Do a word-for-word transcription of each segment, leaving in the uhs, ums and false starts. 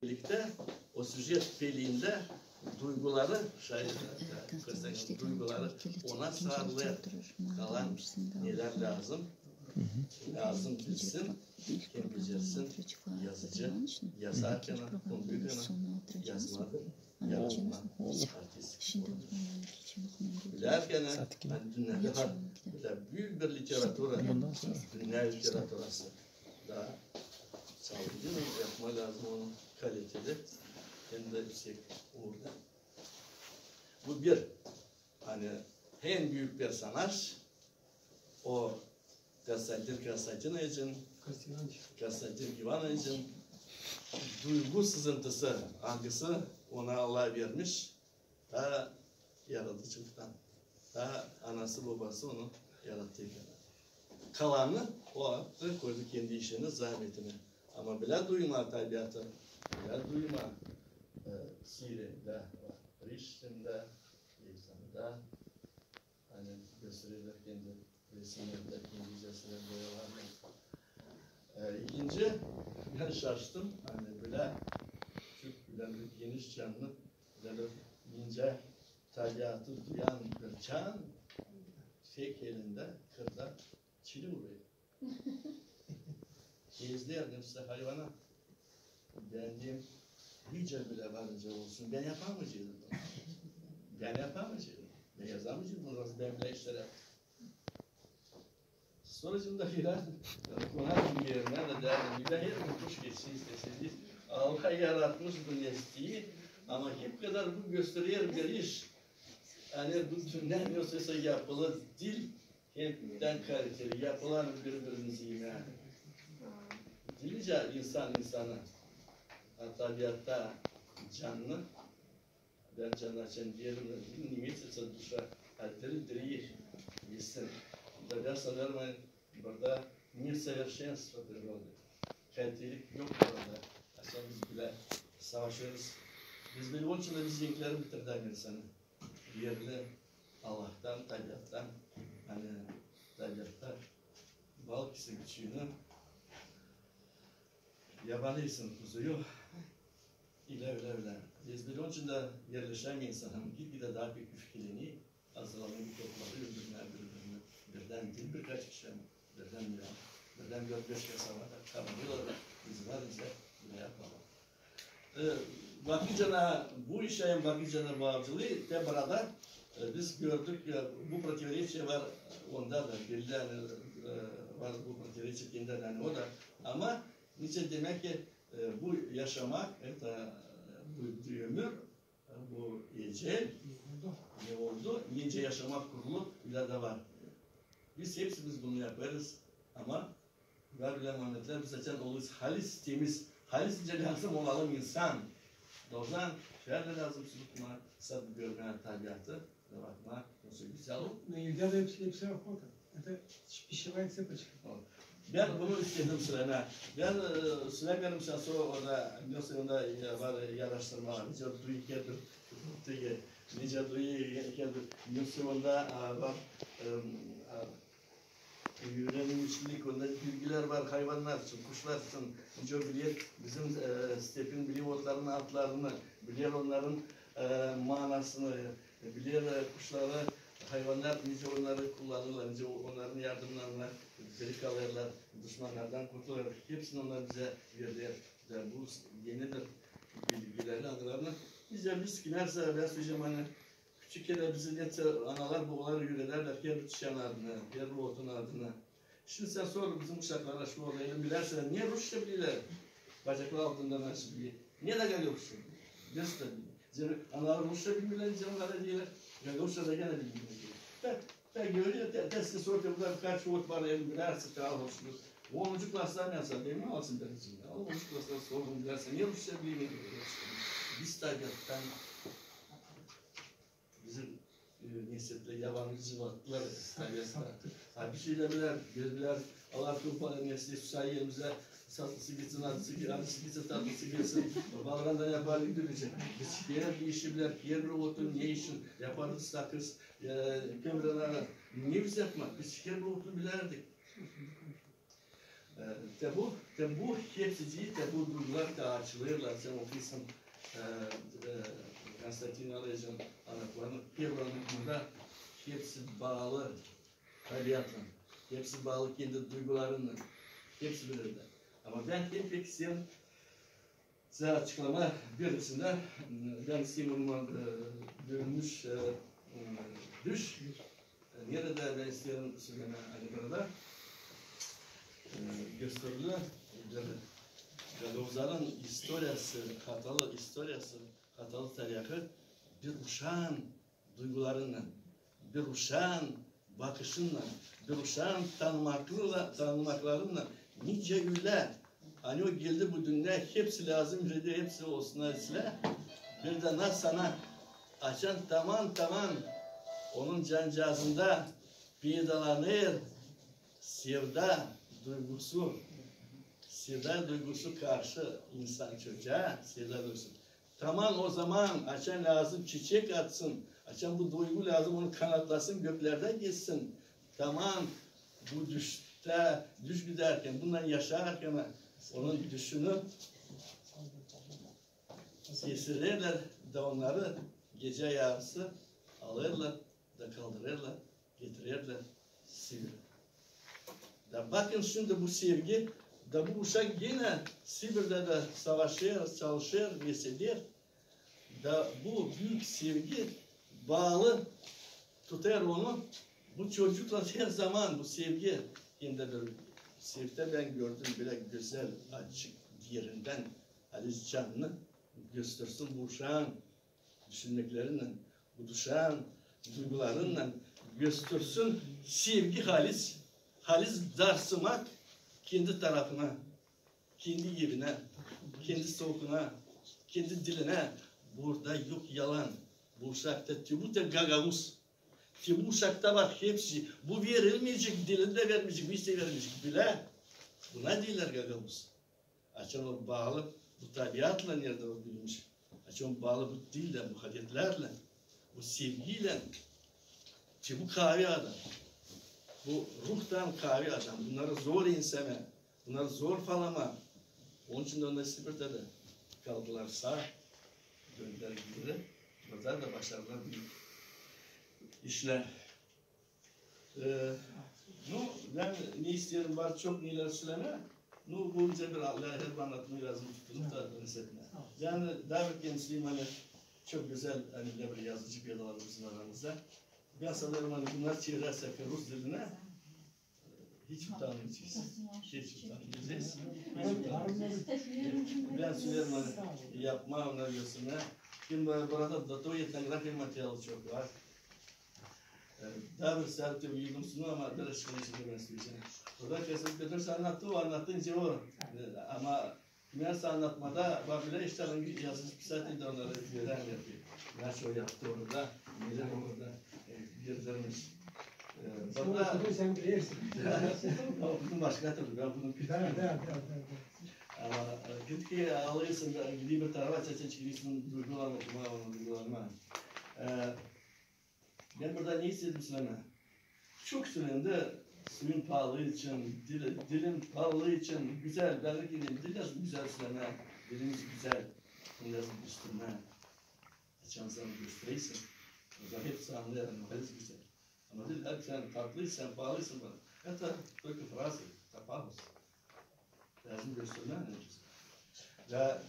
Birliktä o süjet peliindä duyguları, şair, duyguları ona sarılêr. Kalan neler lääzım? Lääzım bilsin, hem becersin yazıcı, yazarkan, konduykana yazmadı. Yazma artistik. Bilärkän, ani dünnedä var bölä büük bir literatura, dünnä literaturası. Da saadıcı yapmaa lääzım onu kaliteli hem dä üüsek uurda. Bu bir, ani en büük personaj o Konstantin Konstantinoviçin, Konstantin İvanoviçin duygu sızıntısı, angısı ona Allah vermiş, taa yaradıcılıktan. Taa anası-bobası onu yarattıkana. Kalanını o attı, koydu kendi işini, zaametini. Ama bilä duymaa tabiatı, bilä duymaa, e, sihiri dä var. Riştindä, Leysanında, ani gösterilär kendi resimlerindä, kendi resimlerindä boyalarlan. E, ikinci, bän şaştım, ani bilä çok bilä bir geniş canlı, bilä bir incä tabiatı duyan bir çan, tek elindä kırda çili vuruyor. Gezlär, neysä hayvana. Bän deyim, nicä bilä var nicä olsun, bän yapamayacam. Bän yapamayacam. Bän yazamayacam, bunu bän bilä işlär yaptım. Sora şindi biraz konarım bir erinä dä deerim, bilä, her bir kuş geçsin istesin. Allah yaratmış bu nesneyi, ama hep kadar bu gösterer bir iş. Ani bu dünnä nesoysa yapılı diil, hem dä kaliteli yapılan bir-birini iymää. Diilecä insan insana, a tabiatta canlı, bän canlı açan deerim, немецкий душа, а дыра, дыра, bilsin. Da bän sanêrım, ani burada несовершенство природы. Kalitelik yok burada. Açan biz bilä savaşêrız. Biz bilä onun için dä biz renkleri bitirdäm insanı. Verli Allahtan, tabiattan, ani tabiatta bal kisin küçüünü, yabanı isin kuzuyu, ölä, ölä, ölä. Biz bilä onun için dä verli insan, ani gitgidä taa pek üfkeleniyor, azalan mikropları öldürmää bir-birini. Birdän diil birkaç kişi, birdän, birdän dört-beş kasaba da kabarêrlar, biz var nicä, bilä yapalım. E, bakıncana bu işä hem bakıncana bu avcılıı, te burada, e, biz gördük, e, bu protivrečiye var, onda da belli, ani, e, var bu protivrečiye kendi, ani o da. Ama nicä demäk ki, e, bu yaşamak, это, e, bu ömür, e, bu ecel, ne oldu, nicä yaşamak kurulu, bilä dä var. Biz hepsimiz bunu yapêrız, ama var bilä momentlär, biz açan olêrız halis temiz, halis nicä lääzım olalım insan. Должен, şöylä lääzım sürtmää, sad görmää tabiatı, da bakmaa, nasıl gözäl. Ну, и да, да, все, все охота. Это пищевая цепочка. Bän bunu istedim sölemää. Bän, e, sölämeerim sän sora orada, nasıl onda, e, var araştırmalar, nicä duyu kendi, nicä duyu kendi, nasıl onda, a, var, e, a, üürenmişlik, onda bilgilär var hayvannar için, kuşlar için. Nicä biler bizim, e, stepin biler otların adlarını, biler onnarın, e, manasını, biler, e, kuşları, hayvannar nicä onnarı kullanêrlar, nicä onnarın yardımınnan diri kalêrlar, duşmannardan kurtulêrlar. Hepsini onnar bizä vererlär. Da bu yenidir bilgileri, adlarını. Bizä biz kimär zaman, bän söleyecäm, ani küçükken dä bizi nesä analar, bobalar üürederlär herbir çiçeyin adını, herbir otun adını. Şindi sän sor bizim uşaklara, şu orada elim bilersin, ne rusça bilirlär? Bacakları altından nasıl bilir? Ne dä gagauzça bilir? Biz dä bilmeeriz. Zerä analar rusça bilmeerlär, zerä onnar da deerlär, gagauzça da genä bilmeerlär. Bän, bän görüyorum, te, te, sor, te burada kaç ot var, elim bilersin, te al rusça. Onuncu klastan ne sor, demin alsın bilersin. Al onuncu klastan sor, bilersin, ne rusça bilir, ne gagauzça. Biz tabiattan bizim, e, nesneleri yabancılattılar tabiatta. Ha, bir şeylär bilär, bilär, Allah kurban etsin, sayemizä tatlısı gitsin, acısı gitsin, acısı gitsin, tatlısı gitsin. Balgandan yapar, bilmeyecek. Biz herbir işi bilär, herbir otun ne için yaparız, takırız, e, kömür arar. Ne biz yapmak? Biz herbir otunu bilärdik. Te bu, te bu hepsicii, te bu duygular te açılêrlar, sen okuysan, e, e, Konstantin Aloyevicin anlattılarını, первый, burada hepsi baalı tabiatlan, hepsi baalı kendi duygularınnan, hepsi bir erdä. Ama bän hep isteerim sizä açıklamaa birisindän, bän isteerim, e, görünmüş, e, e, düş. E, neredä bän isteerim sölänä, ani burada, e, gösterilä bir gagauzların istoriyası, hatalı istoriyası, hatalı tarihı bir uşaan duygularınnan, bir uşaan bakışınnan, bir uşaan tanımaklarınnan, nicä ölä, ani o geldi bu dünneyä, hepsi lääzım idi, hepsi olsun islää. Bir dä nasıl ana, açan taman-taman onun cancaazında peydalanêr sevda duygusu, sevda duygusu karşı insan, çocaa sevda duygusu. Taman o zaman, açan lääzım çiçek atsın, açan bu duygu lääzım onu kanatlasın, göklerdä gezsin. Taman bu düştä, düş güdärkän, bununnan yaşarkan, onun düşünü kesirerlär da onnarı gecä yarısı alêrlar da kaldırêrlar, getirerlär Sibirä. Da bakın şindi bu sevgi, da bu uşak genä Sibirdä dä savaşêr, çalışêr, neseder. Da bu büük sevgi baalı tutêr onu. Bu çocuklar her zaman bu sevgi, hem dä bir sevgi bän gördüm, bölä gözäl, açık, derindän, haliz canlı göstersin bu uşaan düşünmeklerinnän, bu uşaan duygularınnan göstersin sevgi, haliz, haliz darsımak kendi tarafına, kendi erinä, kendi soyuna, kendi dilinä. Burada yok yalan. Bu uşakta te bu te gagauz. Te bu uşakta var hepsi. Bu verilmeyecek, dilini dä vermeyecek, bir şey vermeyecek. Bilä, buna deerlär gagauz. Açan o baalı bu tabiatlan, neredä o büümüş. Açan o baalı bu dillän, bu adetlärlän, bu sevgiylän. Te bu kaavi adam. Bu ruhtan kaavi adam. Bunnarı zor ensemaa, bunnarı zor falamaa. Onun için dä onnar Sibirdä dä kaldılar saa, döndülär geeri. Burada da başardılar büük işlär. E, nu, bän ne isteerim, var çok neylär sölemää. Nu, bu bizä bir läähe, anlatmaa lääzım, tutunup da neseder. Bän dä bir kendim, ani çok gözäl, ani bölä bir yazıcı peydalandı bizim aramızda. Bän sanêrım, ani bunnar çevirärsä rus dilinä, hiç utanmayacez. Hiç utanmayacez. Hiç utanmayacez. Bän söleerim, ani yapmaa, onnarı göstermää. Hem burada da, da etnografiya materialı çok var. E, taa bir saat uyudum sonu, ama biraz çıkıp çıkıp bän isteyecäm. Burada Kesim Petroviç annattı, o annattı, nicä o. E, ama kimär annatamêêr, var bölä işlär, yazıcı, pisatelär dä onnarı görerlär ki, ne o yaptı orada, neler orada, e, girdirmiş. E, burada, sen bilersin. Ama bunu başka türlü, bän bunu bilmeerim. Ama, e, git ki alêrsın, gidip bir tarafta, sen çıkêrsın, duygulanmaa, okumaa, onu duygulanmaa. E, Bän burada ne istedim sölemää? Çok sölendi suyun paalı için, dil-, dilin paalı için. Gözäl, bän dä deerim, dil lääzım gözäl sölemää, dilimiz gözäl. Bunu lääzım göstermää. Açan sen gösteräysin, o zaman hepsi annêêr, ani haliz gözäl. Ama dil hep sen tatlıysan, paalıysın bana. Это только фразы, это пафос. Lääzım göstermää, ani. Ya,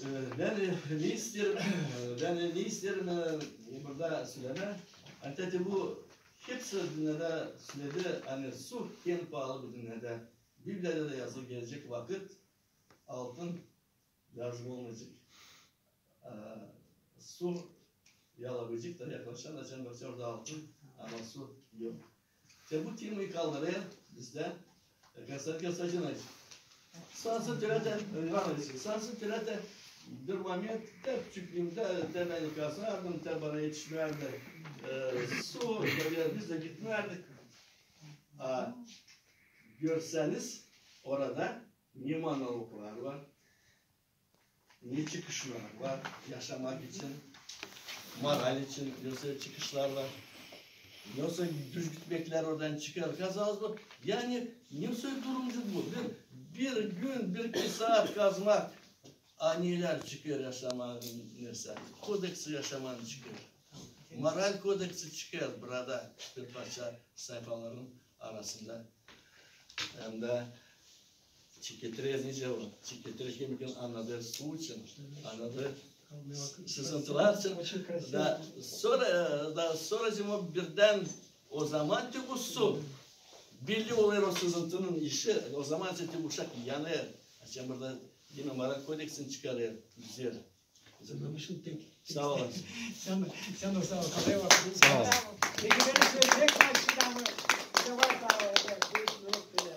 e, bän, e, ne isteerim, bän, e, ne isteerim, e, burada sölemää. Ani te bu hepsi dünnedä söledi, ani su en paalı bu dünnedä. Bibliyada da yazılı, gelecek vakıt altın lääzım olmayacek. E, su yalabıcık da yaklaşan, açan bakêrsın, orada altın, ama su yok. Te bu temayı kaldırêr bizdä, e, Konstantin Konstantinoviç. Sansın türätä, e, İvanoviç, sansın türätä bir moment, te küçüklüümdä, te bän kazardım, te bana etişmärdi, e, su, te biz dä gitmärdik. A, görseniz, orada ne monologlar var, ne çıkışlar var yaşamak için, moral için, gözäl çıkışlar var. Yoksa düz gitmeklär oradan çıkêr, kazamaz bu. Yani, ne soy durumcu bu? Bir, bir gün, bir-iki saat kazmak, a neylär çıkêr yaşamanın, neysä, kodeksi yaşamanın çıkêr. Moral kodeksi çıkêr burada bir parça sayfaların arasında. Hem dä Çeketirä nicä o. Çeketirä kimikin annadêr su için, annadêr sızıntılar için. Da sora, da sora o birden o zaman te bu su. Belli olêr o sızıntının işi, o zaman te bu uşak yanêr. Açan burada diil mi, moral kodeksini çıkarêr üzeri. Sağ olun. Sän, sän dä sağ ol. Sağ ol. Peki, benim sözüm pek var şimdi ama, işte var daha, beş minut bile.